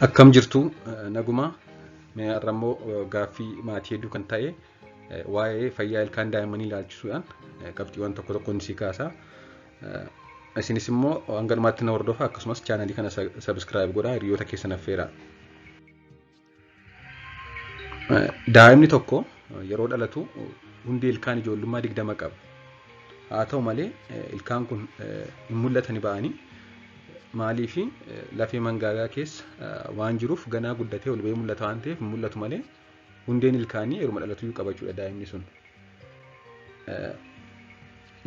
Akkam jirtu nagumaa mee har'a immoo gaaffii maatii hedduu kan ta'e waa'ee fayyaa ilkaan daa'immanii ilaalchisuudhaan qabxiiwwan tokko tokkoon sii kaasa. Isinis immoo hanga dhumaatti na hordofaa akkasumas chaanalii kana sabiskiraayib godhaa hiriyoota keessan affeeraa. Daa'imni tokko yeroo dhalatu hundi ilkaan ijoollummaa 20 qaba. Haa ta'u malee ilkaan kun hin mul'atani ba'anii maaliif lafee mangaagaa keessa waan jiruuf ganaa guddatee ol ba'ee mul'ata waan ta'eef hin mul'atu malee hundeen ilkaanii yeruma dhalatu qaba jechuudha daa'imni sun.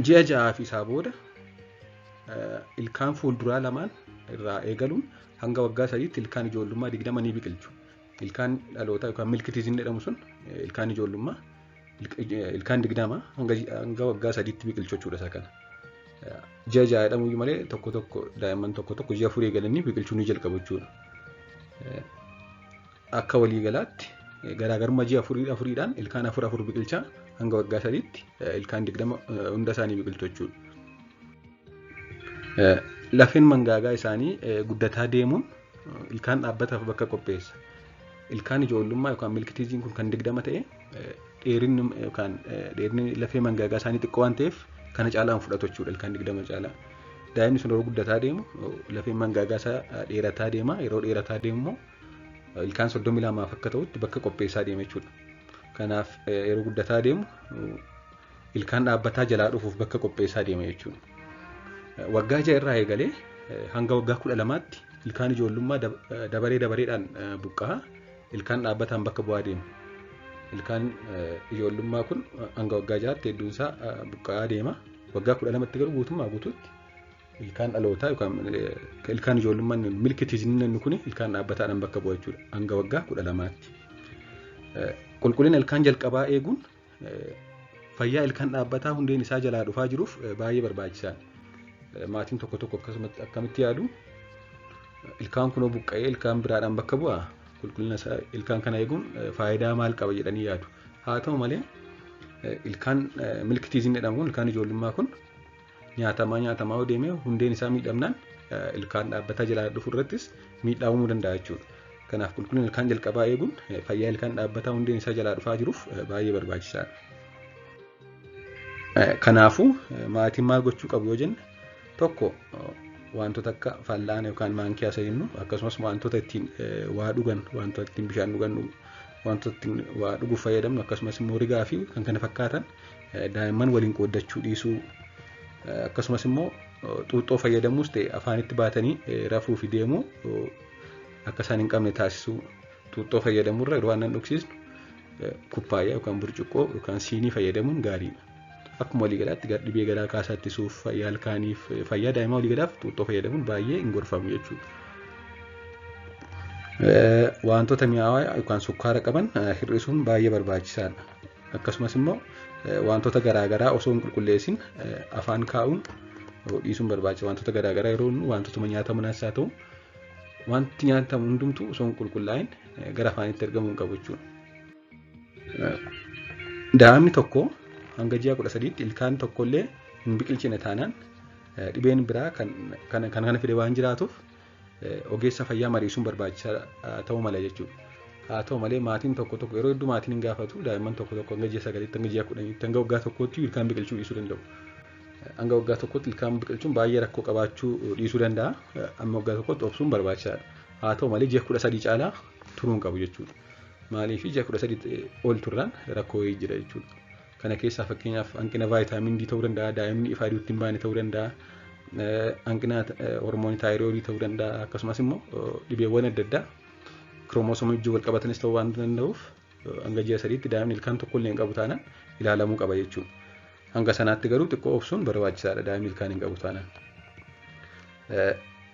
Ji'a 6 fi isaa booda ilkaan fuulduraa lamaan irraa eegaluun hanga waggaa 3tti ilkaan ijoollummaa 20 ni biqilchu. Ilkaan dhalootaa yookaan milkitiiziin jedhamu sun ilkaan ijoollummaa ilkaan 20 hanga waggaa 3tti biqilchu jechuudha isa kana. Ji'a 6 jedhamu malee tokko tokko daa'imman tokko tokko ji'a 4 eegalanii biqilchuu ni jalqabu jechuudha. Akka waliigalaatti garaagarummaa ji'a afurii afuriidhaan ilkaan afur afur biqilchaa hanga waggaa 3tti ilkaan 20 hunda isaanii biqilchu jechuudha. Lafeen mangaagaa isaanii guddataa deemuun ilkaan dhaabbataaf bakka qopheessa. Ilkaan ijoollummaa yookaan milkitiiziin kun kan 20 ta'e dheerinni yookaan dheerinni lafee mangaagaa isaanii xiqqoo waan ta'eef kana caalaa hin fudhatu jechuudha ilkaan 20 caalaa. Daa'imni sun yeroo guddataa deemu lafeen mangaagaa isaa dheerataa deema. Yeroo dheerataa deemu immoo ilkaan 32f akka ta'utti bakka qopheessaa deema jechuudha. Kanaaf yeroo guddataa deemu ilkaan dhaabbataa jalaa dhufuuf bakka qopheessaa deema jechuudha. Waggaa 6 irraa eegalee hanga waggaa 12tti ilkaan ijoollummaa dabaree dabareedhaan buqqa'a. Ilkaan dhaabbataan bakka bu'aa deema. Ilkaan ijoollummaa kun hanga waggaa 6tti hedduun isaa buqqa'aa deema. Waggaa 12tti garuu guutummaa guutuutti ilkaan dhalootaa yookaan ilkaan ijoollummaa milkitiizni inni kun ilkaan dhaabbataadhaan bakka bu'a jechuudha. Hanga waggaa 12tti. Qulqullina ilkaan jalqabaa eeguun fayyaa ilkaan dhaabbataa hundeen isaa jalaa dhufaa jiruuf baay'ee barbaachisaadha. Maatiin tokko tokko akkasumatti akkamitti yaadu ilkaan kunoo buqqa'ee ilkaan biraadhaan bakka bu'a qulqullina isaa ilkaan kana eeguun faayidaa maal qaba jedhanii yaadu. Haa ta'u malee ilkaan milkitiiziin jedhamu kun ilkaan ijoollummaa kun nyaatamaa nyaatamaa yoo deeme hundeen isaa miidhamnaan ilkaan dhaabbataa jalaa dhufu irrattis miidhaa uumuu danda'a jechuudha. Kanaaf qulqullina ilkaan jalqabaa eeguun fayyaa ilkaan dhaabbataa hundeen isaa jalaa dhufaa jiruuf baay'ee barbaachisaadha. Kanaafuu maatiin maal gochuu qabu yoo jenne tokko wantoota akka fal'aana yookaan maankiyaa isa jennu akkasumas wantoota ittiin waa dhugan wantoota ittiin bishaan dhugan wantoota ittiin waa dhuguuf fayyadamnu akkasumas immoo rigaa fi kan kana fakkaatan daa'imman waliin qooddachuu dhiisuu akkasumas immoo xuuxxoo fayyadamuus ta'e afaanitti baatanii rafuu fi deemuu akka isaan hin qabne taasisuu xuuxxoo fayyadamuurra yeroo aannan dhugsiisnu kubbaayyaa yookaan burcuqqoo yookaan siinii fayyadamuun gaariidha. Akkuma waliigalaatti dhibee garaa kaasaa ittisuuf fayyaa ilkaaniif fayyaa daa'imaa waliigalaaf xuuxxoo fayyadamuun baay'ee hin gorfamu jechuudha. Wantoota mi'aawaa yookaan sukkaara qaban hir'isuun baay'ee barbaachisaadha. Akkasumas immoo wantoota garaagaraa osoo hin qulqulleessin afaan kaa'uun dhiisuun barbaachisa. Wantoota garaagaraa yeroo wantootuma nyaataman haa ta'u wanti nyaatamu hundumtuu osoo hin qulqullaa'in gara afaanitti ergamuu hin qabu jechuudha. Daa'imni tokko hanga ji'a 13tti ilkaan tokkollee hin biqilchine taanaan dhibeen biraa kan kana fide waan jiraatuuf ogeessa fayyaa mariisuun barbaachisaa ta'uu mala jechuudha. Haa ta'u malee maatiin tokko tokko yeroo hedduu maatiin hin gaafatu daa'imman tokko tokko hanga ji'a 9tti hanga ji'a 10tti hanga waggaa tokkootti ilkaan biqilchuu dhiisuu danda'u. Hanga waggaa tokkootti ilkaan biqilchuun baay'ee rakkoo qabaachuu dhiisuu danda'a. Amma waggaa tokkootti obsuun barbaachisaadha. Haa ta'u malee ji'a 13 caalaa turuu hin qabu jechuudha. Maaliif ji'a 13 ol turraan rakkoo wayii jira jechuudha. Kana keessaa fakkeenyaaf hanqina vaayitaamin D ta'uu danda'a, daa'imni ifa aduutti hin baane ta'uu danda'a, hanqina hormoonii taayiroodii ta'uu danda'a, akkasumas immoo dhibeewwan adda addaa kiroomosoomii wajjin wal qabatanis ta'uu waan danda'uuf hanga ji'a 3tti daa'imni ilkaan tokko illee hin qabu taanaan ilaalamuu qaba jechuudha. Hanga sanaatti garuu xiqqoo obsuun barbaachisaadha daa'imni ilkaan hin qabu taanaan.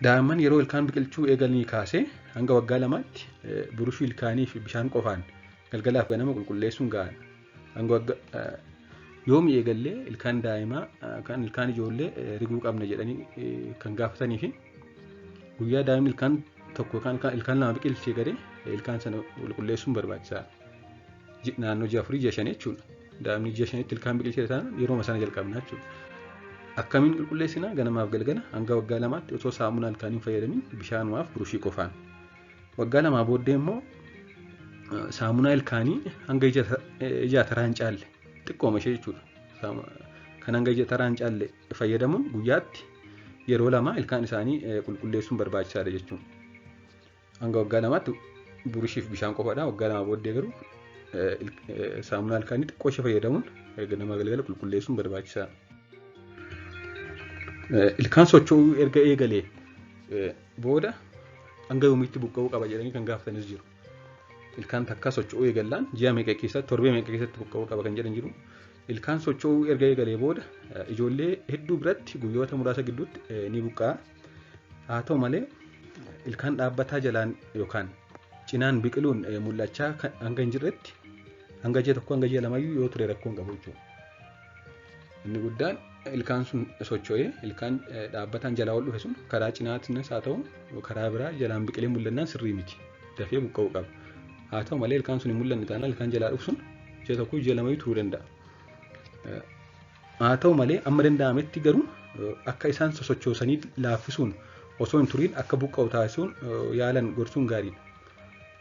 Daa'imman yeroo ilkaan biqilchuu eegalanii kaasee hanga waggaa 2tti burushii ilkaanii fi bishaan qofaan galgalaaf ganama qulqulleessuun gahaadha. Hanga waggaa yoomi eegallee ilkaan daa'imaa kan ilkaan ijoollee riguu qabna jedhanii kan gaafatanii fi guyyaa daa'imni ilkaan tokko yookaan ilkaan lama biqilchee garee ilkaan sana qulqulleessuun barbaachisaadha. Naannoo ji'a 4 ji'a 5 jechuudha. Daa'imni ji'a 5tti ilkaan biqilchee taanaan yeroo sana jalqabna jechuudha. Akkamiin qulqulleessina ganamaaf galgala hanga waggaa 2tti osoo saamunaa ilkaanii hin fayyadamin bishaanumaaf burushii qofaan. Waggaa 2 booddee immoo saamunaa ilkaanii hanga ija taraa hin caalle xiqqooma ishee jechuudha. Kan hanga ija taraa hin caalle fayyadamuun guyyaatti yeroo 2 ilkaan isaanii qulqulleessuun barbaachisaadha jechuudha. Hanga waggaa 2tti burushiif bishaan qofaadha. Waggaa 2 booddee garuu saamunaa ilkaanii xiqqoo ishee fayyadamuun ganama galgala qulqulleessuun barbaachisaadha. Ilkaan socho'uu erga eegalee booda hanga yoomiitti buqqa'uu qaba jedhanii kan gaafatanis jiru. Ilkaan takka socho'uu eegallaan ji'a meeqa keessatti, torbee meeqa keessatti buqqa'uu qaba kan jedhan jiru. Ilkaan socho'uu erga eegalee booda ijoollee hedduu biratti guyyoota muraasa gidduutti ni buqqa'a. Haa ta'u malee ilkaan dhaabbataa jalaan yookaan cinaan biqiluun mul'achaa hanga hin jirretti hanga ji'a 1 hanga ji'a 2yyuu yoo ture rakkoo hin qabu jechuudha. Inni guddaan ilkaan sun socho'ee ilkaan dhaabbataan jalaa ol dhufe sun karaa cinaatiinis haa ta'u karaa biraa jalaan biqilee mul'annaan sirrii miti. Dafee buqqa'uu qaba. Haa ta'u malee ilkaan sun hin mul'anne taanaan ilkaan jalaa dhufu sun ji'a 1 ji'a 2yyuu turuu danda'a. Haa ta'u malee amma danda'ametti garuu akka isaan sosochoosanii laaffisuun osoo hin turiin akka buqqa'u taasisuun yaalan gorsuun gaariidha.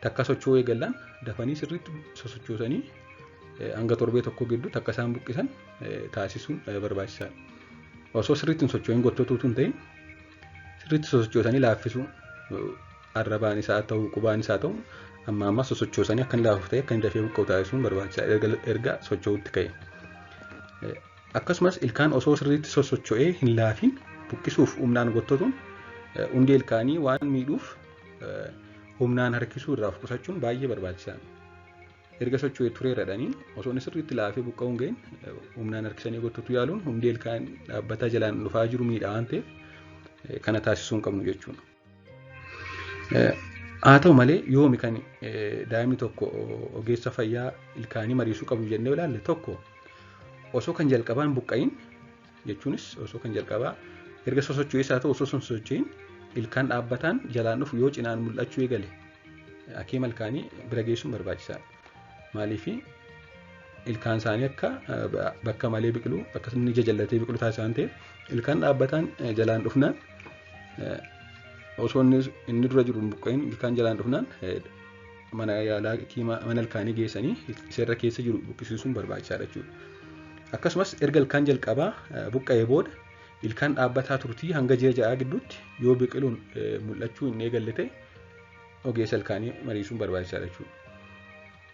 Takka socho'uu eegallaan dafanii sirriitti sosochoosanii hanga torbee 1 gidduutti akka isaan buqqisan taasisuun barbaachisaadha. Osoo sirriitti hin socho'in gottotuutu hin ta'in sirriitti sosochoosanii laaffisuu, arrabaan isaa ta'u qubaan isaa ta'u amma amma sosochoosanii akka inni laafuuf ta'e akka inni dafee buqqa'u taasisuun barbaachisaadha erga socho'uutti ka'e. Akkasumas ilkaan osoo sirriitti sosocho'ee hin laafin buqqisuuf humnaan gottotuun hundee ilkaanii waan miidhuuf humnaan harkisuu irraa of qusachuun baay'ee barbaachisaadha. Erga socho'ee tureera jedhanii osoo inni sirriitti laafee buqqa'uu hin ga'in humnaan harkisanii gottotuu yaaluun hundee ilkaan dhaabbataa jalaan dhufaa jiru miidha waan ta'eef kana taasisuu hin qabnu jechuudha. Haa ta'u malee yoomi kan daa'imni tokko ogeessa fayyaa ilkaanii mariisuu qabu jennee ilaalle, tokko osoo kan jalqabaa hin buqqa'in, jechuunis osoo kan jalqabaa erga sosocho'ees haa ta'u osoo hin sosocho'in ilkaan dhaabbataan jalaan dhufu yoo cinaan mul'achuu eegale hakiima ilkaanii bira geessuun barbaachisaadha. Maaliif? Ilkaan isaanii akka bakka malee biqilu, akka inni jajallatee biqilu taasisa waan ta'eef, ilkaan dhaabbataan jalaan dhufnaan, osoo inni dura jiru hin buqqa'in ilkaan jalaan dhufnaan mana yaalaa mana ilkaanii geessanii isa irra keessa jiru buqqisiisuun barbaachisaadha jechuudha. Akkasumas erga ilkaan jalqabaa buqqa'ee booda ilkaan dhaabbataa turtii hanga ji'a 6 gidduutti yoo biqiluun mul'achuu hin eegalle ta'e ogeessa ilkaanii mariisuun barbaachisaadha jechuudha.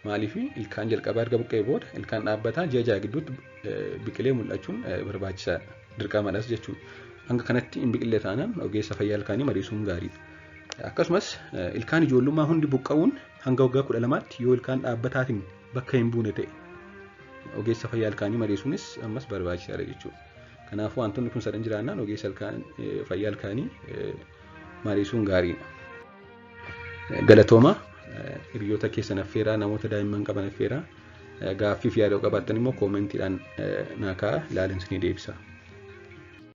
Maaliif? Ilkaan jalqabaa erga buqqa'ee booda ilkaan dhaabbataa ji'a 6 gidduutti biqilee mul'achuun barbaachisaadha. Dirqamadhas jechuudha. Hanga kanatti hin biqille taanaan ogeessa fayyaa ilkaanii mariisuun gaariidha. Akkasumas ilkaan ijoollummaa hundi buqqa'uun hanga waggaa 12tti yoo ilkaan dhaabbataatiin bakka hin buune ta'e ogeessa fayyaa ilkaanii mariisuunis ammas barbaachisaadha jechuudha. Kanaafuu wantoonni kun sadan jiraannaan ogeessa fayyaa ilkaanii mariisuun gaariidha. Galatooma. Hiriyoota keessan affeeraa, namoota daa'imman qaban affeeraa. Gaaffiif yaada qabaattan immoo koomentiidhaan naa kaa'aa, ilaaleen isinii deebisa.